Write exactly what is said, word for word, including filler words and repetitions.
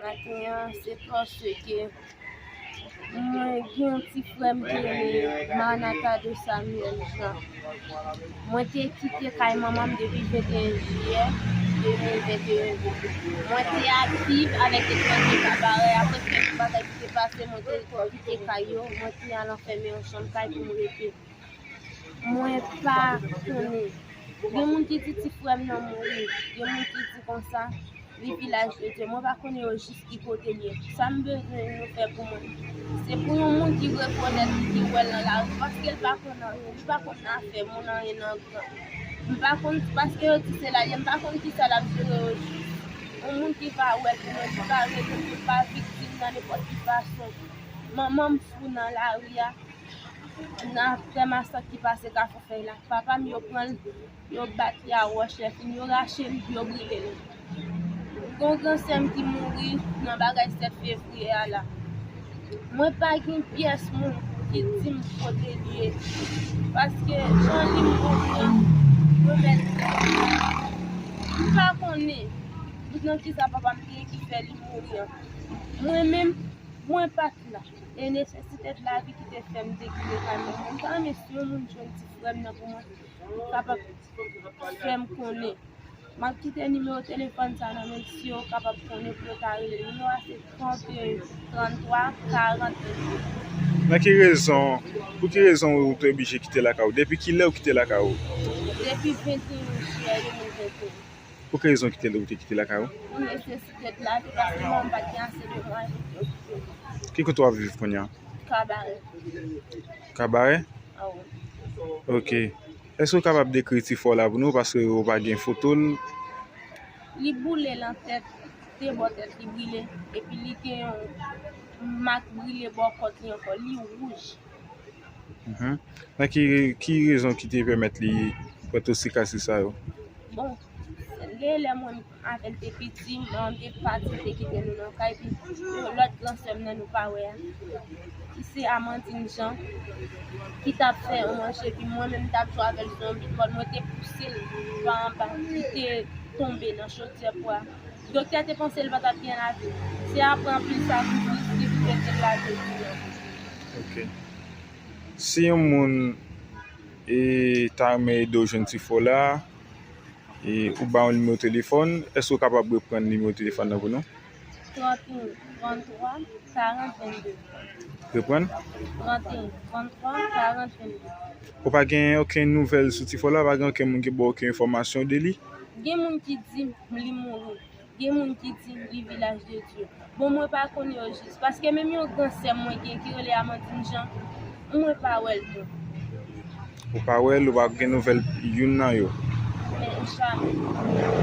Maten an, se paske mwen gen yon ti frè m ki rele Manata de Samuel Jean. Mwen te kite kay manman m depi venteyen jiyè de mil venteyen. Mwen te aktif avèk etranje Kabarè. Apre kèk bagay ki te pase, mwen te kite kay yo. Mwen te al anfème yon chanm kay pou m rete. Mwen pa konnen. Gen moun ki di ti frè m nan mouri. Gen moun ki di konsa, li Vilaj de Dye. Mwen pa konnen yo jis ki kote l ye. Sa m bezwen yo fè pou mwen, se pou yon moun ki rekonèt li, ki wè l nan lari, paske l pa konn anyen, li pa konn afè moun anyen nan gran. M pa konn, paske yo di se la l ye, m pa konn kisa l ap jere yo jis. Yon moun ki va wè l pou mwen, ki va rele m, ki pa viktim nan nenpòt ki fason. Manman m fou nan lari a, nan afè masak ki pase Kafou Fèy la. Papa m, yo pran l, yo bat li a wòch, lè fini yo rache l, yo brile l. Gon gran sè m ki mouri nan bagay sèt fevriye a la. Mwen pa gen pyès moun ki di m kote l ye. Paske jan li mouri an, mwen mèt di, m pa konnen nan kisa papa m te ye ki fè li mouri an. Mwen menm, mwen pa t la. E nesesite de lavi ki te fè m te kite kay mwen. Mwen ta renmen si yon moun jwenn ti frè m nan pou mwen, li kapab fè m konnen. M ap kite nimewo telefòn sa nan men l, si yo kapab konnen pou yo ta rele. Nimewo a se trant e en, tranntwa, karant, vennde. Nan ki rezon, pou ki rezon ou te oblije kite lakay ou? Depi kilè ou kite lakay ou? Depi venteyen jiyè de mil venteyen. Pou ki rezon kite, ou te kite lakay ou? Pou nesesite de lavi, paske manman m pa t gen ase de mwayen pou l te okipe m. Ki kote w ap viv kounye a? Kabarè. Kabarè? Awo. Ok. Èske w kapab dekri ti frè w la pou nou? Paske ou pa gen foto l. Li boule nan tèt, de bò tèt li brile, epi li gen yon mak brile bò kòt li ankò, li wouj. Mhm. Nan ki, ki rezon ki te pèmèt li pran tout sikatris sa yo? Bon, lè, lè mwen avè l te piti, mwen te pati, te kite nou nan kay, epi yon lòt gran sè m nan nou pa wè a, ki se Amandine Jean, ki t ap fè yon manje, epi mwen menm m t ap jwe avè l sou yon bit bòl, mwen te pouse l pa anba, li te tonbe nan chodyè bwa. Doktè te panse l pa t ap gen lavi. Se apre anpil sakrifis li rive te lage vi an. Ok. Si yon moun e ta renmen ede w jwenn ti frè w la, e ou ba yon nimewo telefòn, èske w kapab reprann nimewo telefòn nan pou nou? Trant e en, tranntwa, karant, vennde. Reprann? Trant e en, tranntwa, karant, vennde. Ou pa gen okenn nouvèl sou ti frè w la? Pa gen okenn moun ki ba w okenn enfòmasyon de li? Gen moun ki di li mouri. Gen moun ki di li Vilaj de Dye. Bon, mwen pa konnen yo jis. Paske menm yon gran sè mwen gen ki rele Amandine Jean, mwen pa wè l tou. Ou pa wè l, ou pa gen nouvèl youn nan yo? Men, jamè.